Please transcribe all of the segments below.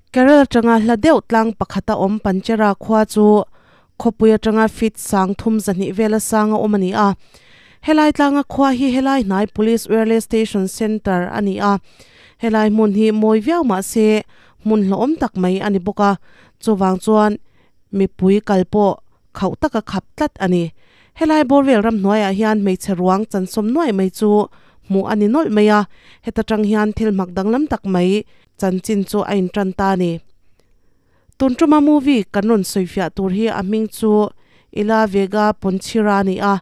Kerala atanga hla deuh tlang pakhata awm Panchera khua chu khawpui atanga feet 3200 vela sanga awm a ni a. Helai tlanga khua hi helai hnai Police Wireless Station Centre a ni a. Helai hmun hi mawi viau mahse hmun hlawhawm tak mai a ni bawk a, chuvang chuan mipui kal pawh khauh taka khap tlat a ni. Helai bawr vel ramhnuaiah hian hmeichhe ruang chansawm nuaih mai chu hmuh a ni nawlh mai a, heta tang hian thil hmak danglam tak mai chanchin chu a intan ta a ni. Tun tuma movie kan rawn sawifiah tur hi a hming chu Ila Vega Ponchira a ni a,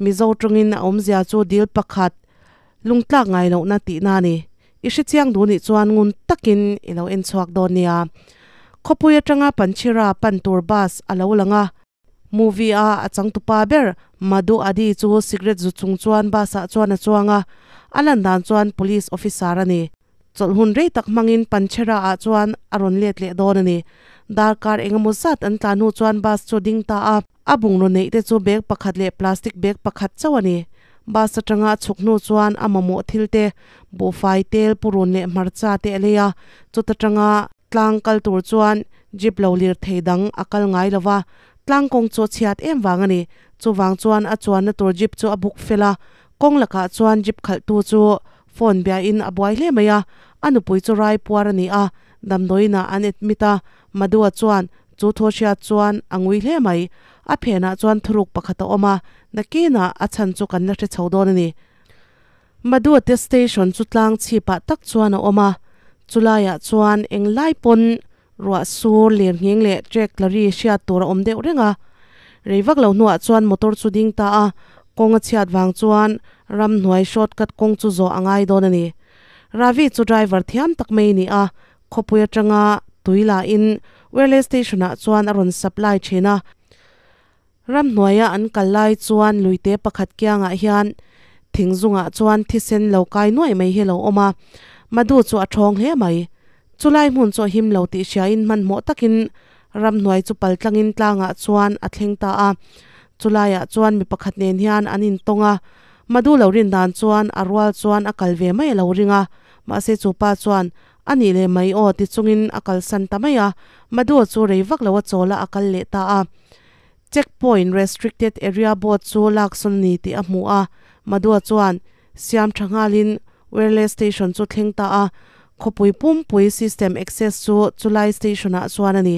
Mizo tawngin a awmzia chu dil pakhat lungtlak ngai lohna tihna a ni. I hrechiang duh nih chuan ngun takin i lo en chhuak dawn nia. Khawpui atanga Panchira pan tur bus a lo lang a. Movie a a changtupa ber Madhu Adi chu cigarette zu chung chuan bus ah chuan a chuang a, a lan dan chuan police officer a ni. Chawlh hun rei tak hmangin Panchera ah chuan a rawn let leh dawn a ni. Darkar engemaw zat an tlan hnu chuan bus chu a ding ta a, a bungraw neih te chu bag pakhat leh plastic bag pakhat chauh a ni. Bus atanga a chhuk hnu chuan a mamawh thil te, buhfai tel, purun leh hmarcha te a lei a, chuta tanga Tlang kal tur chuan jeep lo lirthei dang a kal ngai lo va, tlang kawng chu a chhiat em vang a ni. Chuvang chuan a chuanna tur jeep chu a buk fel a, kawng lakah chuan jeep khalhtu chu phone biain a buai hle mai a, a nupui chu rai puar a ni a, damdawiinah an admit a, Madhua chuan chu thu a hriat chuan a ngui hle mai. A phenah chuan thuruk pakhat a awm a, nakinah a chhan chu kan la hre chho dawn a ni. Maduate station chu tlang chhipah tak chuan a awm a, chulaiah chuan englai pawn ruah sur lir nghing leh trek tla ri hriat tur a awm deuh reng a. Rei vak lo hnuah chuan motor chu ding ta a, kawng a chhiat vang chuan ramhnuai shortcut kawng chu zawh a ngai dawn a ni. Ravi chu driver thiam tak mai a ni a, khawpui atanga tui la in wireless station ah chuan a rawn supply thin a. Ramhnuaia an kal lai chuan luite pakhat kiangah hian thing zungah chuan thisen lo kai nuaih mai hi a lo awm a, Madhu chu a thawng hle mai. Chulai hmun chu a him lo tih hriain hmanhmawh takin ramhnuai chu pal tlangin tlangah chuan a thleng ta a. Chulaiah chuan mi pakhat nen hian an intawng a, Madhu lo rin dan chuan a rual chuan a kal ve mai a lo ring a, mahse chu pa chuan a nih leh mai aw ti chungin a kalsan ta mai a, Madhu chu rei vak lo a chawl a a kal leh ta a. Check point restricted area board chu laksawn a ni tih a hmu a, Madhua chuan siam tha nghalin wireless station chu thleng ta a, khawpui pumpui system access chu chulai station ah chuan a ni.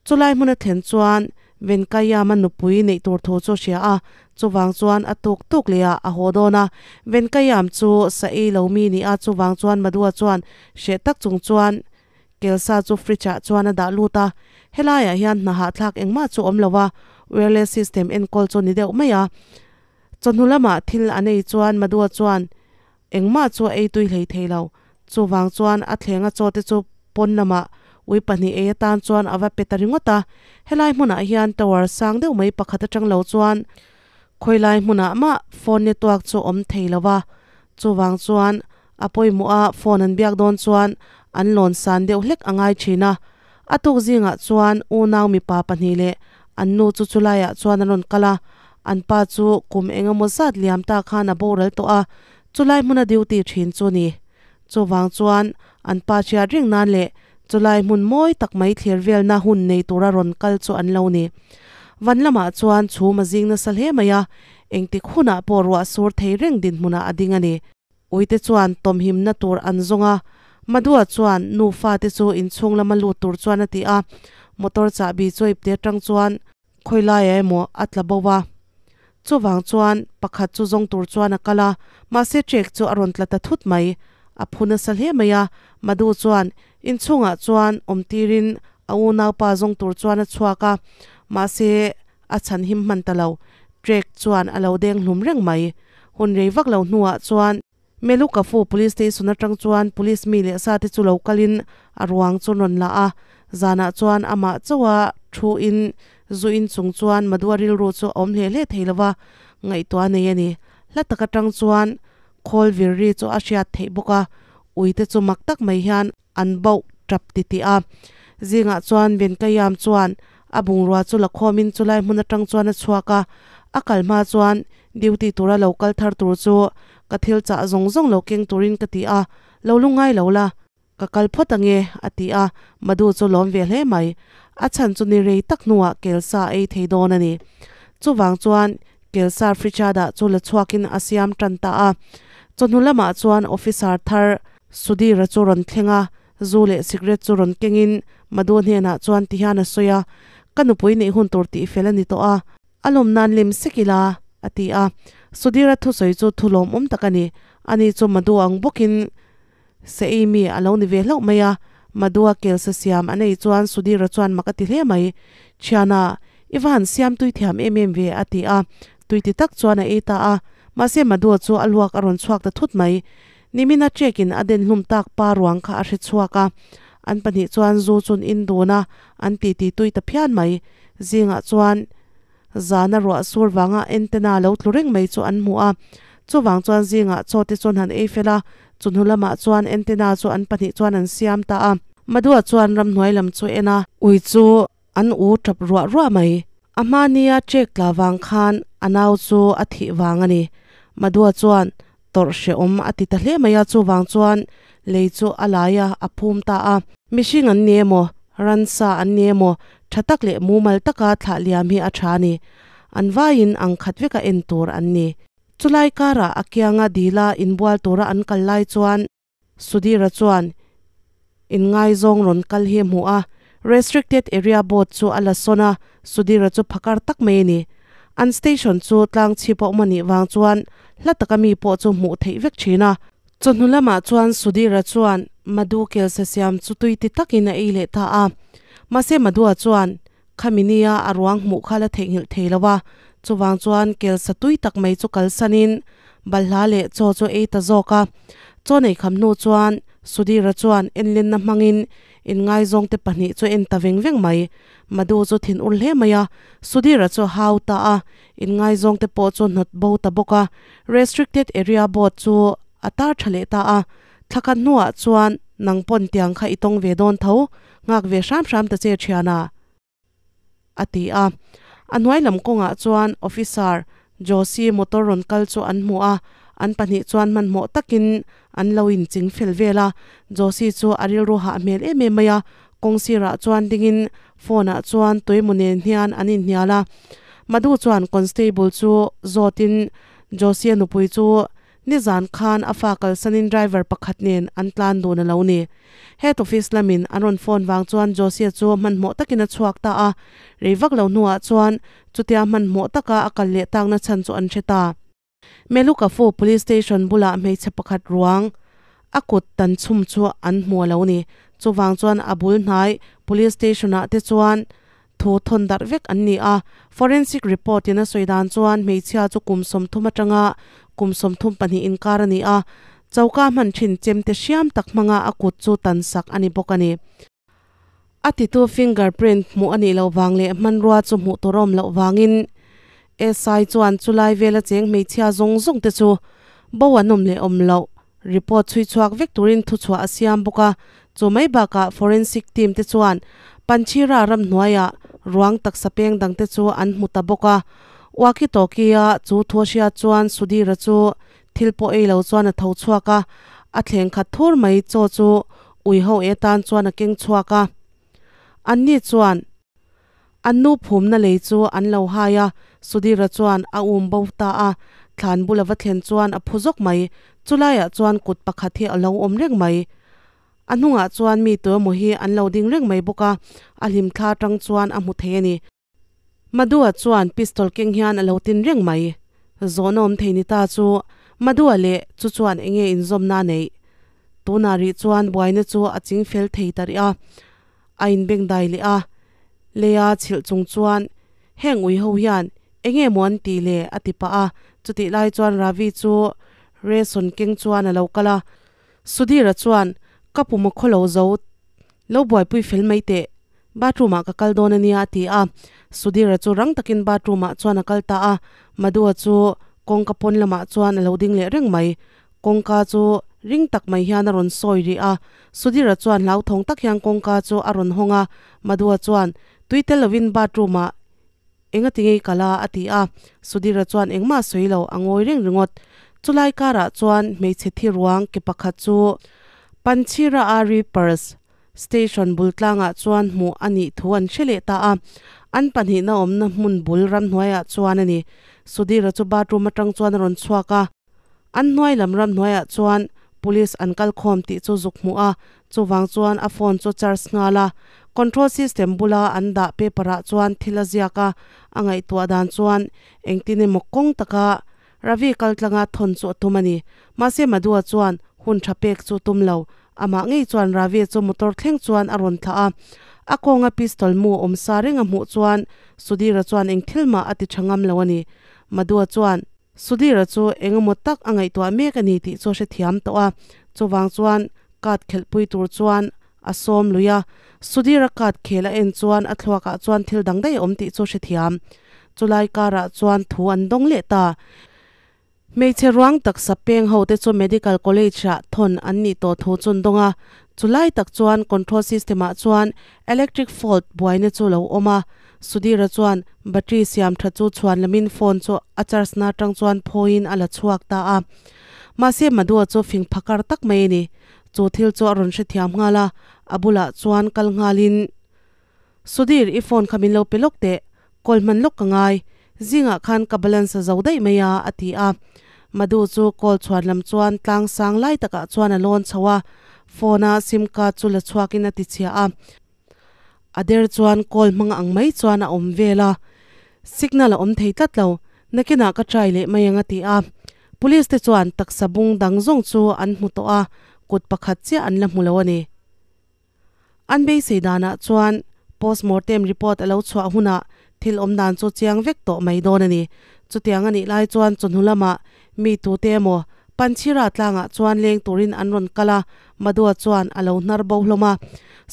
Chulai hmun a thlen chuan Venkaiama nupui neih tur thu chu a hria a, chuvang chuan a tuk tuk leh ah a haw dawn a, Venkaiam chu sa ei lo mi ni a, chuvang chuan Madhua chuan hreh tak chung chuan Kelsa chu fridge ah chuan a dah lut a, helaiah hian hna hahthlak engmah chu awm lo a, wireless system enkawl chu ni deuh mai a. Chawhnu lamah thil an ei chuan Madhua chuan engmah chu a ei tui hlei thei lo, chuvang chuan a thlenga chaw te chu pawn lamah ui pahnih ei atan chuan a va pe ta ringawt a. Helai hmunah hian tower sang deuh mai pakhat atang lo chuan khawilai hmunah mah phone network chu awm thei lo a, chuvang chuan A pawimawh a, phone an biak dawn chuan an lawn san deuh hlek a ngai thin a. A tuk zingah chuan unau mipa pahnih leh an nu chu chulaiah chuan an rawn kal a. An pa chu kum eng emaw zat liam ta khan a boral tawh a, chulai hmuna duty thin chu ni. Chuvang chuan an pa hriat reng nan leh chulai hmun mawi tak mai thlir velna hun nei tura rawn kal chu an lo ni. Van lamah chuan chhum a zing nasa hle mai a, engtik hunah pawh ruah sur thei reng dinhmunah a ding a ni. Uite chuan tawmhimna tur an zawng a, Madhua chuan nu fate chu inchhung lama lut tur chuan a ti a, motor chahbi chu ipte atang chuan khawilaiah emaw a tla bo a. Chuvang chuan pakhat chu zawng tur chuan a kal a, mahse trek chu a rawn tla ta thut mai. A phu nasa hle mai a, Madhu chuan inchhungah chuan awm tirin a unaupa zawng tur chuan a chhuak a, mahse A chhan him hman ta lo. Trek chuan a lo deng hlum reng mai. Hun rei vak lo hnuah chuan Melukafu Police Station atang chuan Police mi leh sa te chu lo kalin a ruang chu rawn la a. Zanah chuan amah chauha thu in zu in chung chuan Madhua rilru chu a awm hle hle thei lo va, ngaihtuah a nei a ni. Hla tak atang chuan khawl vir ri chu a hriat theih bawk a, ui te chu mak tak mai hian an bauh tap ti tih a. Zingah chuan Venkaiam chuan a bungrua chu la khawmin chulai hmun atang chuan a chhuak a, a kal hma chuan duty tura lo kal thar tur chu ka thil chah zawng zawng lo keng turin ka ti a, lo lu ngai lo la. Ka kal phawt ange a ti a, Madhu chu lawm ve hle mai. A chhan chu ni rei tak hnuah kelsa a ei thei dawn a ni. Chuvang chuan kelsa fridge a dah chu la chhuakin a siam tan ta a. Chawhnu lamah chuan officer thar Sudhir-a chu rawn thleng a, zu leh cigarette chu rawn kengin Madhu hnenah chuan tihian a sawi a, Ka nupui neih hun tur tih fel a ni tawh a, a lawm nan lem sek ila, a ti a. Sudhir-a thusawi chu thu lawmawm tak a ni. Ani chu Madhu ang bawkin Se ei mi a lo ni ve hlauh mai a, Madua kelsa siam an ei chuan Sudhira chuan mak a ti hle mai. Thiana, i va han siam tui thiam em em ve, a ti a. Tui ti tak chuan a ei ta a. Mahse Madua chu a luak a rawn chhuak ta thut mai. Nimina check-in a den hlum tak pa ruang kha a hre chhuak a. An pahnih chuan zu chun in dun a, an titi tui ta phian mai. Zingah chuan Zana ruah sur vanga antenna lo tlu reng mai chu an hmu a, chuvang chuan zingah chaw te chuan han ei fel a, chunhnu lamah chuan antenna chu an pahnih chuan an siam ta a. Madua chuan ramhnuai lam chu en a. Ui chu an u tap ruah ruah mai. A hmania check tla vang khan a nau chu a thih vang a ni. Madua chuan tawrh hrehawm a ti ta hle mai a, chuvang chuan lei chu a lai a, a phum ta a. Mihring an ni emaw, ransa an ni emaw, tha tak leh mumal taka thlah liam hi a tha a ni. An vaiin ang khat veka en tur an ni. Chulai karah a kianga dila inbual tura an kal lai chuan Sudhir-a chuan inngaizawng rawn kal hi a hmu a, Restricted Area board chu a la sawn a, Sudhir-a chu phakar tak mai a ni. An station chu tlang chhip a awm a nih vang chuan hla taka mi pawh chu hmuh theih vek thin a. Chawhnu lamah chuan Sudhir-a chuan Madhu kelsa siam chu tui ti takin a ei leh ta a. Mahse Madhu-a chuan Khami nia a ruang hmuh kha la theihnghilh thei lo a, chuvang chuan kelsa tui tak mai chu kalsanin balhla leh chaw chu ei ta zawk a. Chaw nei kham hnu chuan Sudhir-a chuan enlenna hmangin inngaizawngte pahnih chu en ta veng veng mai. Madhu chu thin ur hle mai a, Sudhir-a chu hau ta a, inngaizawngte pawh chu hnawt bo ta bawk a. Restricted Area Board chu a tar tha leh ta a, thla khat hnuah chuan nang pawn tiang kha i tawng ve dawn tho, Nghak ve hram hram ta che thiana, a ti a. A hnuai lam kawngah chuan Officer Josie motor rawn kal chu an hmu a, an pahnih chuan hmanhmawh takin an lo inching fel vel a. Josie chu a rilru hah hmel em em mai a, kawng sirah chuan dingin phone ah chuan tuimaw nen hian an inhnial a. Madhu chuan constable chu zawtin Josie-a nupui chu Nizan khan a fa kalsanin driver pakhat nen an tlan dun a lo ni. Head office lamin an rawn phone vang chuan Josia chu hmanhmawh takin a chhuak ta a, rei vak lo hnuah chuan chutia hmanhmawh taka a kal leh takna chhan chu an hre ta. Melukafu Police Station bulah hmeichhe pakhat ruang a kut tan chhum chu an hmu a lo ni. Chuvang chuan a bul hnai Police Station ah te chuan Thu thawn darh vek an ni a, forensic report in a sawi dan chuan hmeichhia chu kum 30 atanga kum 32 inkar a ni a, choka hman thin chemte hriam tak hmanga a kut chu tan sak a ni bawk a ni. A titu finger print hmuh a nih loh vang leh hmanrua chu hmuh tur a awm loh vangin SI chuan chulai vela cheng hmeichhia zawng zawng te chu bo an awm leh awm loh Report chhui chhuak vek turin thuchhuah a siam bawk a, chu mai bakah forensic team te chuan Panchira ramhnuaiah ruang taksa peng dangte chu an hmu ta bawk a. Walkie talkie-a chu thu a hriat chuan Sudhir-a chu thil pawh ei lo chuan a tho chhuak a, a thleng khat thur mai chaw chu ui ho e tan chuan a keng chhuak a. Anni chuan An nu phumna lei chu an lo hai a, Sudhir-a chuan a um bo ta a, thlan bula va thlen chuan a phu zawk mai, chulaiah chuan kut pakhat hi a lo awm reng mai. A hnungah chuan mi tuemaw hi an lo ding reng mai bawk a, a hlim thla atang chuan a hmu thei a ni. Madhu-a chuan pistol keng hian a lo tin reng mai. Zawhna awm thei ni ta chu Madhu-a leh chu chuan enge inzawmna a neih? Tunah rih chuan buaina chu a ching fel thei ta rih a. A inbengdai leh a, Leia chhilh chung chuan, Heng ui ho hian eng nge maw an tih le? a ti pah a. Chutih lai chuan Ravi chu ration keng chuan a lo kal a. Sudhir-a chuan, Ka pum a khaw lo zo, lo buaipui fel mai teh. Bathroom-ah ka kal dawn a nia a ti a. Sudhir-a chu rang takin bathroom-ah chuan a kal ta a. Madhu-a chu kawngka pawn lamah chuan a lo ding leh reng mai. Kawngka chu ring tak mai hian a rawn sawi rih a, Sudhir-a chuan hlauthawng tak hian kawngka chu a rawn hawng a, Madhu-a chuan, Tui tel lovin bathroom-ah enga ti ngei kal a? a ti a, Sudhir-a chuan engmah a sawi lo, a ngawi reng ringawt. Chulai karah chuan hmeichhe thi ruang ke pakhat chu Panchira a Reapers Station bul tlangah chuan hmuh a nih thu an hre leh ta a, an pahnihna awmna hmun bul ramhnuaiah chuan a ni. Sudhir-a chu bathroom atang chuan a rawn chhuak a, an hnuai lam ramhnuaiah chuan Police an kal khawm tih chu zuk hmuh a, chuvang chuan a phone chu charge nghal a, control system bula an dah paper ah chuan thil a ziak a, a ngaihtuah dan chuan engtin emaw kawng taka Ravi kal tlanga thawn chu a tum a ni. Mahse Madhu-a chuan hun tha pek chu tum lo, amah ngei chuan Ravi chu motor thleng chuan a rawn thlah a, a kawnga pistol mu awm sa reng a hmuh chuan Sudhir-a chuan eng thil mah a ti tha ngam lo a ni. Madhu-a chuan. Sudhir-a chu eng emaw tak a ngaihtuah mek a ni tih chu a hrethiam tawh a, chuvang chuan card khelhpui tur chuan a sawm lui a. Sudhir-a card khel a en chuan a thluakah chuan thil dang daih a awm tih chu a hrethiam. Chulai karah chuan thu an dawng leh ta. Hmeichhe ruang taksa peng ho te chu Medical College-ah thawn an nih tawh thu chu an dawng a. Chulai tak chuan control system-ah chuan electric fault buaina chu lo awm a. Sudhir-a chuan battery siam tha chu chhuan lamin phone chu a charge na atang chuan phawiin a la chhuak ta a. Mahse Madhu-a chu fing phakar tak mai a ni. Chu thil chu a rawn hrethiam nghal a, a bulah chuan kal nghalin, Sudhir, i phone kha min lo pe lawk teh, call hman lawk ka ngai. Zingah khan ka balance a zo daih mai a, a ti a. Madhu chu call chhuan lam chuan tlang sang lai takah chuan a lawn chho a, phone a sim card chu la chhuakin a ti chhia a. A der chuan call hmang ang mai chuan a awm vel a, signal a awm thei tlat lo, nakinah ka try leh mai ang a ti a. Police te chuan taksa bung dang zawng chu an hmu tawh a, kut pakhat chiah an la hmu lo a ni. An beisei danah chuan postmortem report a lo chhuah hunah thil awm dan chu chiang vek tawh mai dawn a ni. Chutiang a nih lai chuan chawhnu lamah mi tute emaw Panchira tlangah chuan leng turin an rawn kal a, Madhua chuan a lo hnar bo hlawm a.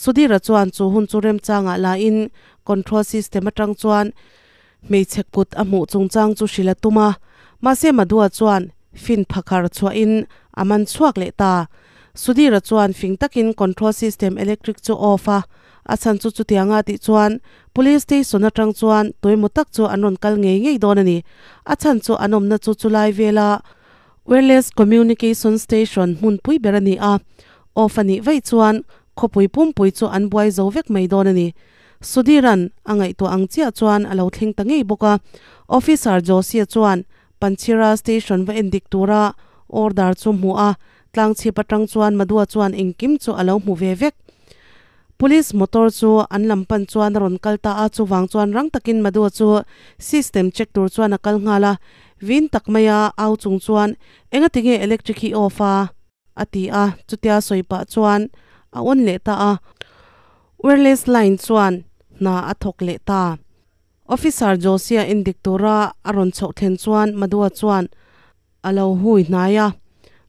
Sudhir-a chuan chu hun chu remchangah lain control system atang chuan hmeichhe kut a hmuh chungchang chu hrilh a tum a. Mahse Madhua chuan fin phakhar chhuahin a man chhuak leh ta. Sudhir-a chuan fing takin control system electric chu off a, a chhan chu chutianga tih chuan police station atang chuan tuemaw tak chu an rawn kal ngei ngei dawn a ni. A chhan chu an awmna chu chulai vela Wireless Communication Station hmunpui ber a ni a, off a nih vaih chuan khawpui pumpui chu an buai zo vek mai dawn a ni. Sudhir-a'n a ngaihtuah ang chiah chuan a lo thleng ta ngei bawk a, Officer Joshi-a chuan Panchira Station va endik tura order chu hmu a, tlangchhip atang chuan Madhua chuan engkim chu a lo hmu ve vek. Police motor chu an lam pan chuan a rawn kal ta a, chuvang chuan rang takin Madhu chu system check tur chuan a kal nghal a, vin tak maia au chung chuan, Engati nge electric hi off a? a ti a, chutia sawi pah chuan a on leh ta a, wireless line chuan hna a thawk leh ta. Officer Josia endik tura a rawn chhoh thlen chuan Madhu chuan A lo hui hnai a,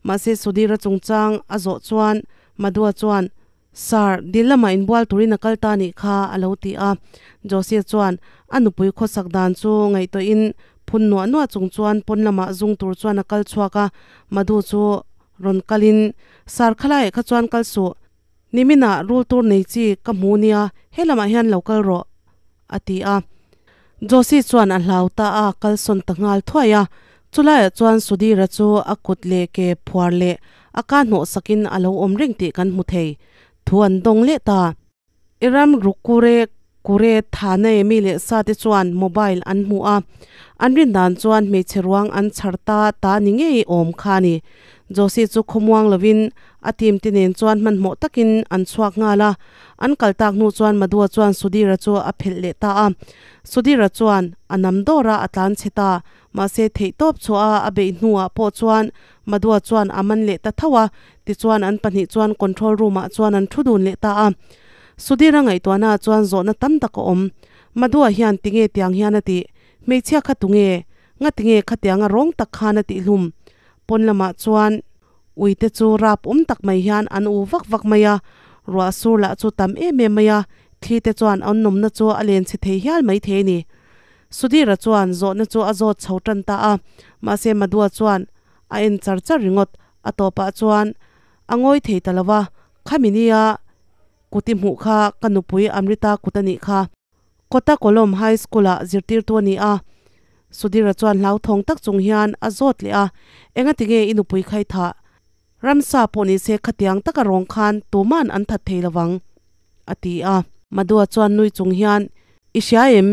mahse Sudhir-a chungchang a zawh chuan Madhua chuan, Sir, dil lamah inbual turin a kal ta nih kha, a lo ti a. Josie chuan a nupui khawsak dan chu ngaihtuahin phun nuah nuah chung chuan pawn lamah zung tur chuan a kal chhuak a, Madhu chu rawn kalin, Sir, khalaiah kha chuan kal suh, niminah rul tur nei chi ka hmu nia, he lamah hian lo kal rawh, a ti a. Josie chuan a hlau ta a, kal sawn ta nghal thuai a. Chulaiah chuan Sudhir-a chu a kut leh ke phuar leh a ka hnawh sakin a lo awm reng tih kan hmu thei. Thu an dawng leh ta. Iram Rukure Kure Thane mi leh sa te chuan mobile an hmu a, an rin dan chuan hmeichhe ruang an chhar ta ta ni ngei awm kha a ni. Josie chu khawmuang lovin a team te nen chuan hmanhmawh takin an chhuak nghal a, an kal tak hnu chuan Madhua chuan Sudhir-a chu a phelh leh ta a. Sudhir-a chuan a nam dawr a, a tlan chhe ta. Mahse theihtawp chhuah a a beih hnuah pawh chuan Madhua chuan a man leh ta tho a, tichuan an pahnih chuan control room ah chuan an thu dun leh ta a. Sudhir-a ngaihtuahnaah chuan zawhna tam tak a awm. Madhua hian tinge tiang hian a tih? Hmeichhia kha tunge? Ngatinge khatianga rawng tak khan a tihhlum? Pawn lamah chuan uite chu rap awm tak mai hian an u vak vak mai a, ruah sur lah chu tam em em mai a, thli te chuan an nawmna chu a len chhe thei hial mai thei a ni. Sudhir-a chuan zawhna chu a zawt chho tan ta a, mahse Madhua chuan a en char char ringawt, a tawpah chuan a ngawi thei ta lo va, Khami nia kut i hmuh kha ka nupui Amrita kut a nih kha. Kota Kolom High School-ah zirtirtu a ni a, Sudhir-a chuan hlauthawng tak chung hian a zawt leh a, Enga tinge i nupui khai thah? Ramsa pawh nise khatiang taka rawng khan tuman an that thei lovang, a ti a. Madua chuan nui chung hian, I hria em?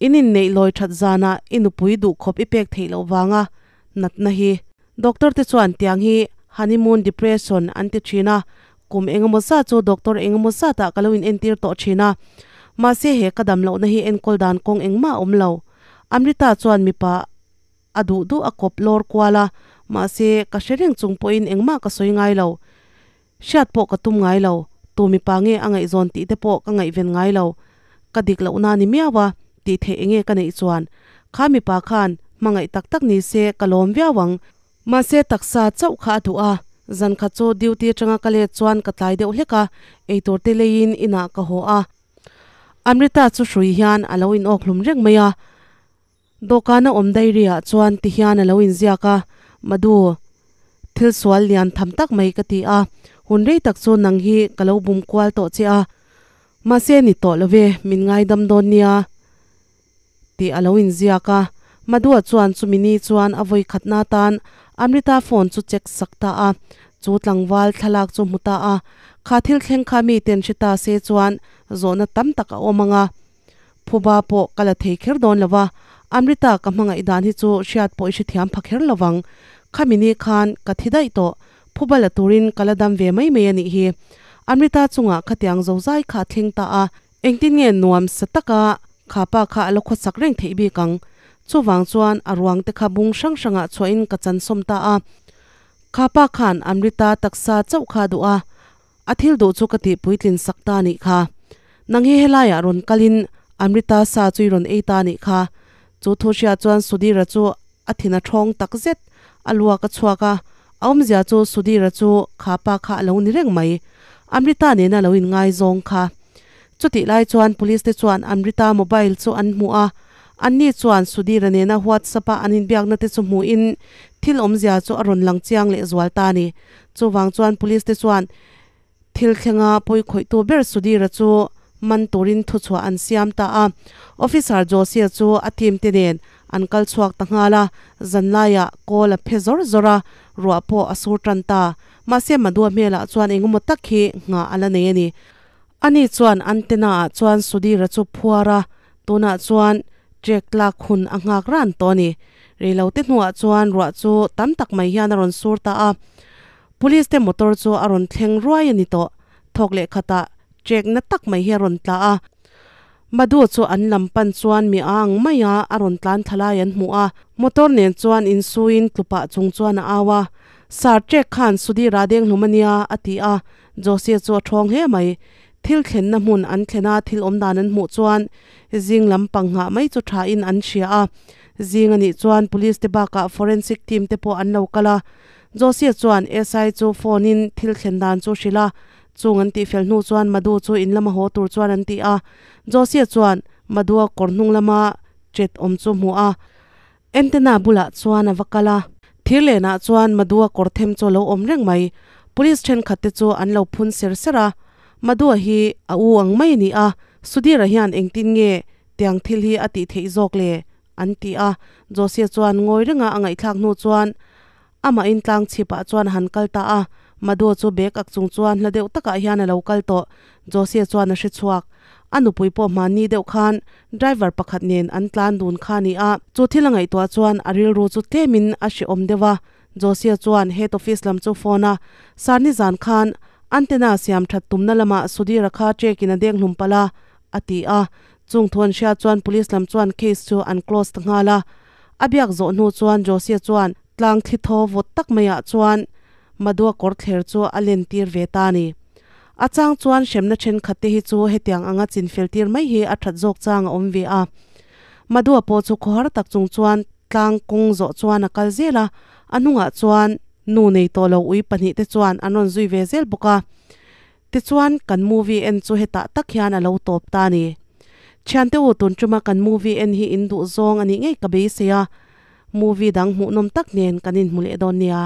In inneih lawi that zanah i nupui duhkhawp i pek theih loh vanga natna hi. Doctor te chuan tiang hi honeymoon depression an ti thin a, kum engemaw zat chu doctor engemaw zatah ka lo in entir tawh thin a, mahse he ka dam lohna hi enkawl dan kawng engmah a awm lo. Amrita chuan mipa a duh duh a kawp lawr kual a, mahse ka hre reng chung pawhin engmah ka sawi ngai lo. Hriat pawh ka tum ngai lo, tu mipa nge a ngaihzawn tih te pawh ka ngaihven ngai lo. Ka dik lohna ni miau a, tih theih enge ka neih chuan. Kha mipa khan hmangaih tak tak ni se ka lawm viau ang. Mahse taksa chauh kha a duh a, zan khat chu duty atanga ka let chuan ka tlai deuh hlek a, eitur te leiin inah ka haw a. Amrita chu hrui hian a lo inawk hlum reng mai a. Dawhkana awm diary ah chuan ti hian a lo inziak a, Madhu, thil sual lian tham tak mai ka ti a, hun rei tak chu nang hi ka lo bum kual tawh che a, mahse ni tawh lo ve, min ngaidam dawn nia tih a lo inziak a. Madhu-a chuan chumi ni chuan a vawi khatna atan Amrita phone chu check sak ta a, chu tlangval thlalak chu hmu ta a, kha thil thleng kha miten hre ta se chuan zawhna tam tak a awm ang a. Phuba pawh ka la thei kher dawn lo va, Amrita ka hmangaih dan hi chu hriat pawh i hrethiam pha kher lo vang. Khami ni khan ka thi daih tawh, phuba la turin ka la dam ve mai mai a nih hi. Amrita chungah khatiang zozai kha a thleng ta a, engtin nge nuam sa taka kha pa kha a la khawsak reng theih bik ang? Chuvang chuan a ruang te kha bung hrang hrangah chhuahin ka chansawm ta a. Kha pa khan Amrita taksa chauh kha a duh a, A thil duh chu ka tih puitlin sak ta nih kha. Nang hi helaiah rawn kalin Amrita sa chu i rawn ei ta nih kha. Chu thu hria chuan Sudhira chu a thin a thawng tak zet. A luak a chhuak a, a awmzia chu Sudhira chu kha pa kha a lo ni reng mai. Amrita nena lo inngaizawng kha. Chutih lai chuan police te chuan Amrita mobile chu an hmu a, anni chuan Sudhira nena WhatsApp a an inbiakna te chu hmuhin thil awmzia chu a rawn lang chiang leh zual ta a ni. Chuvang chuan police te chuan thil thlenga pawi khawihtu ber Sudhira chu man turin thuchhuah an siam ta a. Officer Josia chu a team te nen an kal chhuak ta nghal a, zanlaiah kawl a phe zawr zawr a, ruah pawh a sur tan ta. Mahse Madhua hmelah chuan engemaw tak hi nghah a la nei a ni. Ani chuan antenna ah chuan Sudhira chu phuar a, tunah chuan trek tlak hun a nghak ran tawh a ni. Reilote hnuah chuan ruah chu tam tak mai hian a rawn sur ta a, Police te motor chu a rawn thleng ruai a ni tawh. Thawk leh khatah trek na tak mai hi a rawn tla a, Madhu chu an lam pan chuan mi a ang mai a, a rawn tlan thla lai an hmuh a, motor nen chuan insuiin tlupah chung chuan a au a, Sir, trek khan Sudhira deng hlum a nia, a ti a. Josie chu a ṭhawng hle mai. Thil thlenna hmun an thlen a, thil awm dan an hmuh chuan zing lam pang nghah mai chu ṭhain an hria a. Zing a nih chuan police te bakah forensic team te pawh an lo kal a. Josie chuan SI chu phone in thil thlen dan chu hrilh a, chung an tihfel hnu chuan Madhu chu in lama haw tur chuan an ti a. Josie chuan Madhu-a kawr hnung lama chet awm chu hmuh a. Antenna bulah chuan a va kal a, thir lenah chuan Madhu-a kawr them chu a lo awm reng mai. Police thenkhat te chu an lo phun ser ser a, Madhu-a hi a u ang mai a ni a, Sudhir-a hian engtin nge tiang thil hi a tih theih zawk le? an ti a. Josia chuan ngawi renga a ngaihthlak hnu chuan amahin tlang chhipah chuan a han kal ta a, Madhu-a chu bag ak chung chuan hla deuh takah hian a lo kal tawh. Josia chuan a hre chhuak. A nupui pawh hmanni deuh khan driver pakhat nen an tlan dun kha a ni a, chu thil a ngaihtuah chuan a rilru chu tlemin a hrehawm deuh a. Josia chuan head office lam chu phone a, Sir nizan khan antenna siam that tumna lamah Sudhir-a kha check in a deng hlum palh a, a ti a. Chung thu an hriat chuan police lam chuan case chu an close ta nghal a. A biak zawh hnu chuan Josia chuan tlang thli thaw vawt tak maiah chuan Madhua kawr thler chu a len tir ve ta a ni. A chang chuan hremna thenkhat te hi chu hetiang anga chinfel tir mai hi a that zawk chang a awm ve a. Madhua pawh chu khawhar tak chung chuan tlang kawng zawh chuan a kal zel a, a hnungah chuan nu nei tawh lo ui pahnih te chuan an rawn zui ve zel bawk a. Tichuan kan movie en chu hetah tak hian a lo tawp ta a ni. Thiante u tun tuma kan movie en hi in duh zawng a nih ngei ka beisei a, movie dang hmuhnawm tak nen kan inhmu leh dawn nia.